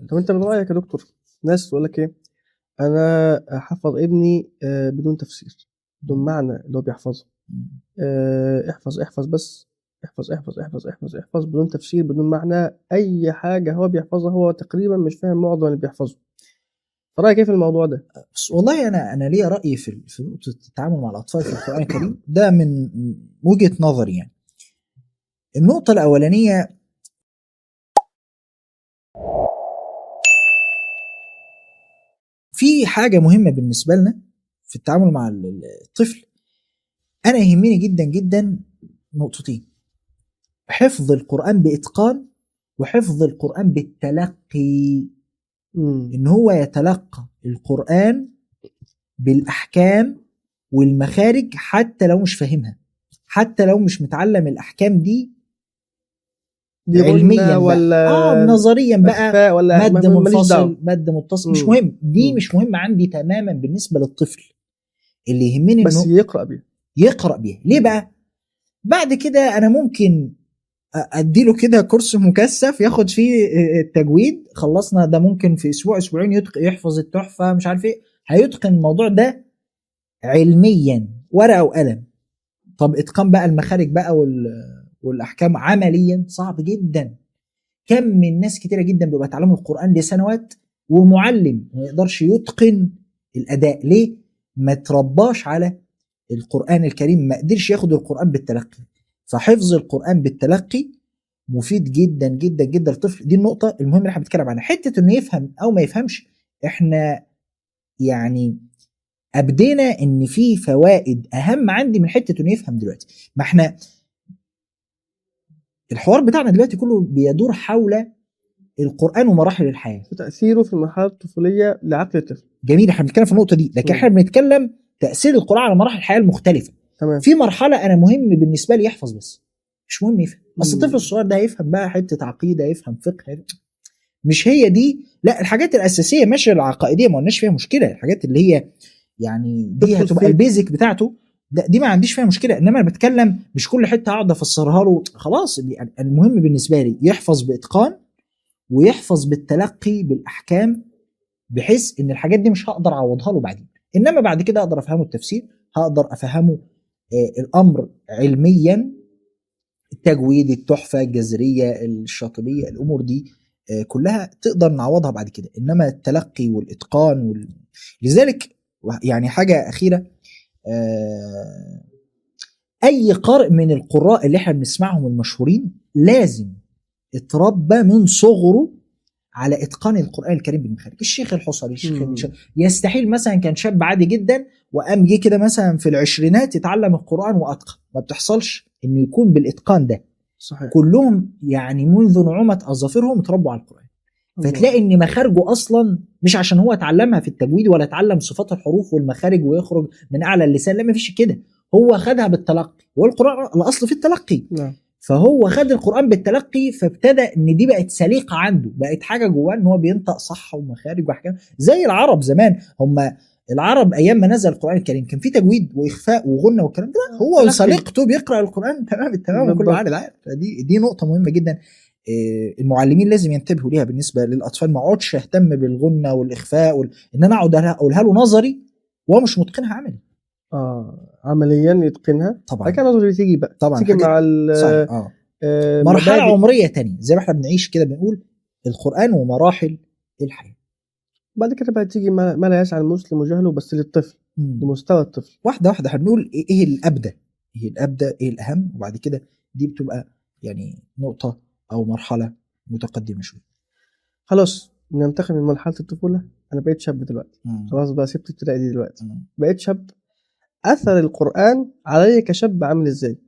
طب انت من رايك يا دكتور، ناس تقول لك ايه، انا احفظ ابني بدون تفسير، بدون معنى اللي هو بيحفظه، احفظ احفظ بس، احفظ احفظ احفظ احفظ احفظ بدون تفسير بدون معنى، اي حاجة هو بيحفظها هو تقريبا مش فاهم معظم اللي بيحفظه. رايك ايه في الموضوع ده؟ بس والله انا ليا راي في نقطة التعامل مع الاطفال في القران الكريم ده من وجهه نظري. يعني النقطة الاولانية، في حاجة مهمة بالنسبة لنا في التعامل مع الطفل، انا يهمني جدا جدا نقطتين: حفظ القران باتقان، وحفظ القران بالتلقي. ان هو يتلقى القرآن بالأحكام والمخارج حتى لو مش فاهمها، حتى لو مش متعلم الأحكام دي علميا ولا نظريا بقى، ولا مد منفصل مد متصل، مش مهم دي، مش مهمة عندي تماما بالنسبة للطفل. اللي يهمني بس يقرأ بيها، يقرأ بيها. ليه بقى؟ بعد كده أنا ممكن اديله كده كورس مكثف ياخد فيه التجويد، خلصنا ده ممكن في اسبوع اسبوعين يحفظ التحفة مش عارف ايه، هيتقن الموضوع ده علميا ورقة وقلم. طب اتقان بقى المخارج بقى والاحكام عمليا صعب جدا. كم من ناس كتيرة جدا بيبقى اتعلموا القران لسنوات ومعلم ما يقدرش يتقن الاداء. ليه؟ ما ترباش على القران الكريم، ما قدرش ياخد القران بالتلقي. فحفظ القرآن بالتلقي مفيد جدا جدا جدا للطفل. دي النقطة المهمة اللي احنا بنتكلم عنها. حتة انه يفهم او ما يفهمش، احنا يعني ابدينا ان في فوائد اهم عندي من حتة انه يفهم دلوقتي. ما احنا الحوار بتاعنا دلوقتي كله بيدور حول القرآن ومراحل الحياة وتأثيره في المرحلة الطفولية لعقل الطفل. جميل، احنا بنتكلم في النقطة دي، لكن احنا بنتكلم تأثير القرآن على مراحل الحياة المختلفة. تمام. في مرحلة أنا مهم بالنسبة لي يحفظ بس، مش مهم يفهم. أصل الطفل الصغير ده هيفهم بقى حتة عقيدة، يفهم فقه، مش هي دي. لا، الحاجات الأساسية ماشي، العقائدية ما قلناش فيها مشكلة، الحاجات اللي هي يعني دي هتبقى ال basic بتاعته، دي ما عنديش فيها مشكلة. إنما أنا بتكلم مش كل حتة هقعد أفسرها له خلاص. المهم بالنسبة لي يحفظ بإتقان ويحفظ بالتلقي بالأحكام، بحيث إن الحاجات دي مش هقدر أعوضها له بعدين. إنما بعد كده أقدر أفهمه التفسير، هقدر أفهمه الأمر علميا، التجويد، التحفة الجزرية، الشاطبية، الأمور دي كلها تقدر نعوضها بعد كده. إنما التلقي والإتقان لذلك يعني حاجة أخيرة، أي قارئ من القراء اللي احنا بنسمعهم المشهورين لازم اتربى من صغره على اتقان القران الكريم بالمخارج. الشيخ الحصري، الشيخ يستحيل مثلا كان شاب عادي جدا وقام جه كده مثلا في العشرينات يتعلم القران واتقن، ما بتحصلش انه يكون بالاتقان ده. صحيح. كلهم يعني منذ نعومة اظافرهم اتربوا على القران. فتلاقي ان مخارجه اصلا مش عشان هو اتعلمها في التجويد ولا اتعلم صفات الحروف والمخارج ويخرج من اعلى اللسان، لا ما فيش كده، هو خدها بالتلقي، والقران الاصل في التلقي. نعم. فهو خد القرآن بالتلقي، فابتدى ان دي بقت سليقة عنده، بقت حاجة جواه ان هو بينطق صح ومخارج وأحكام زي العرب زمان. هم العرب ايام ما نزل القرآن الكريم كان في تجويد واخفاء وغنة والكلام ده، هو سليقته بيقرأ القرآن تمام التمام وكله عارف العارف. فدي نقطة مهمة جدا المعلمين لازم ينتبهوا ليها بالنسبة للأطفال. ما اقعدش اهتم بالغنة والإخفاء ان انا اقعد اقولها له نظري وهو مش متقنها عملي. عمليا يتقنها طبعا. لكن نظري تيجي بقى طبعا تيجي مع مرحلة عمرية تانية زي ما احنا بنعيش كده، بنقول القرآن ومراحل الحياة. بعد كده بقى تيجي ما لا يسعى المسلم جهله، بس للطفل، لمستوى الطفل. واحدة واحدة احنا بنقول ايه الأبدى، ايه الأبدى، ايه الأهم، وبعد كده دي بتبقى يعني نقطة أو مرحلة متقدمة شوية. خلاص ننتقل من مرحلة الطفولة. أنا بقيت شاب دلوقتي. خلاص بقى سبت ابتدائي دي دلوقتي. بقيت شاب. أثر القرآن علي كشاب عامل إزاي؟